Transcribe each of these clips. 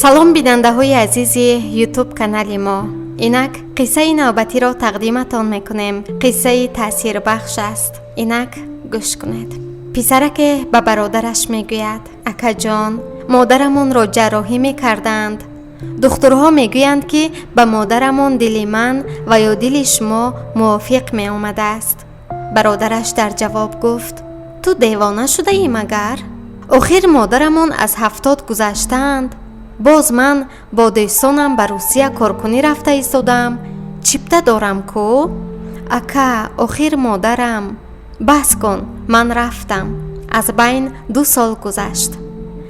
Салом, бинандаҳои азизи Ютуб канали мо. Инак қиссаи навбатиро тақдиматон мекунем. Қиссаи таъсирбахш аст. Инак гӯш кунед. Писараке ба бародараш мегӯяд: «Акаҷон, модарамонро ҷарроҳӣ мекарданд. Духтурҳо мегӯянд, ки ба модарамон дили ман ва ё дили шумо мувофиқ меомадааст». Бародараш дар ҷавоб гуфт: «Ту девона шудаӣ магар? Охир модарамон аз 70 гузаштаанд. Боз ман бо дӯстонам ба Русия коркунӣ рафта истодам, чипта дорам ку». «Ака, охир модарам». «Бас кун, ман рафтам». Аз байн 2 сол гузашт.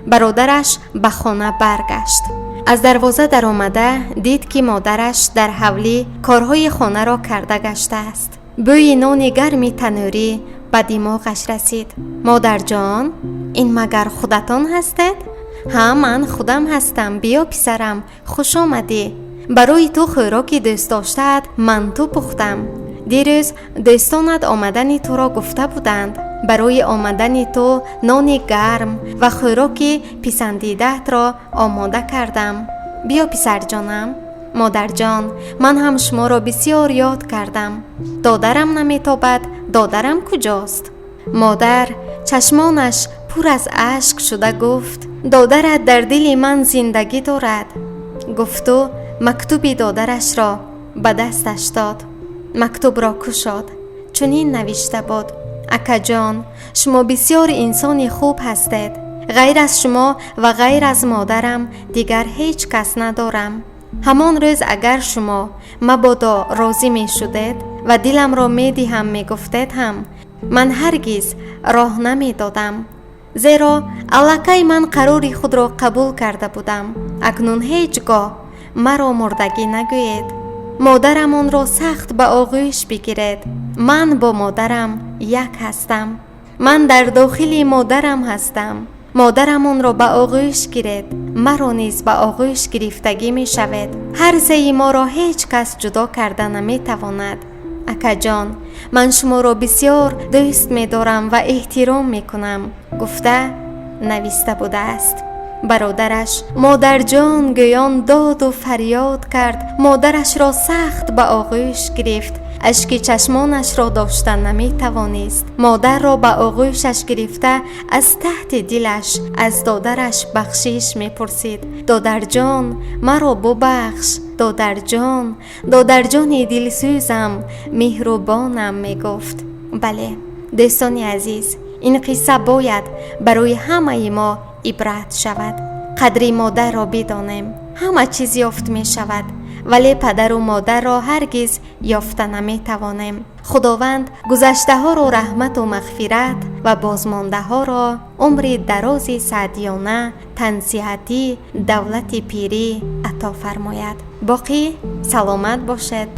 Бародараш ба хона баргашт. Аз дарвоза даромада дид, ки модараш дар ҳавлӣ корҳои хонаро карда гаштааст. Бӯи нони гарми танӯрӣ ба димоғаш расид. «Модарҷон, ин магар худатон ҳастед?» «Ҳа, ман худам ҳастам. Биё, писарам, хуш омадӣ. Барои ту хӯроки дӯстдоштаат манту пухтам. Дирӯз дӯстонат омадани туро гуфта буданд. Барои омадани ту нони гарм ва хӯроки писандидаатро омода кардам. Биё, писарҷонам». «Модарҷон, ман ҳам шуморо бисёр ёд кардам. Додарам наметобад. Додарам куҷост?» Модар чашмонаш пур аз ашк шуда гуфт: «Додарат дар дили ман зиндагӣ дорад». Гуфту мактуби додарашро ба дасташ дод. Мактубро кушод. Чунин навишта буд: «Акаҷон, шумо бисёр инсони хуб ҳастед. Ғайр аз шумо ва ғайр аз модарам дигар ҳеҷ кас надорам. Ҳамон рӯз агар шумо мабодо розӣ мешудед ва диламро медиҳам мегуфтед ҳам, ман ҳаргиз роҳ намедодам, зеро аллакай ман қарори худро қабул карда будам. Акнун ҳеҷ гоҳ маро мурдагӣ нагӯед. Модарамонро сахт ба оғӯш бигиред. Ман бо модарам як ҳастам. Ман дар дохили модарам ҳастам. Модарамонро ба оғӯш гиред, маро низ ба оғӯш гирифтагӣ мешавед. Ҳар сеи моро ҳеҷ кас ҷудо карда наметавонад. Акаҷон, ман шуморо бисёр дӯст медорам ва эҳтиром мекунам», гуфта нависта будааст. Бародараш «Модарҷон» гӯён доду фарёд кард, модарашро сахт ба оғӯш гирифт, ашки чашмонашро дошта наметавонист. Модарро ба оғӯшаш гирифта, аз таҳти дилаш аз додараш бахшиш мепурсид: «Додарҷон, маро бубахш, додарҷон, додарҷони дилсӯзам, меҳрубонам», мегуфт. Бале, дӯстони азиз, ин қисса бояд барои ҳамаи мо ибрат шавад. Қадри модарро бидонем. Ҳама чиз ёфт мешавад, вале падару модарро ҳаргиз ёфта наметавонем. Худованд гузаштаҳоро раҳмату мағфират ва бозмондаҳоро умри дарози саъдиёна, тансиҳатӣ, давлати пирӣ ато фармояд. Боқӣ саломат бошед.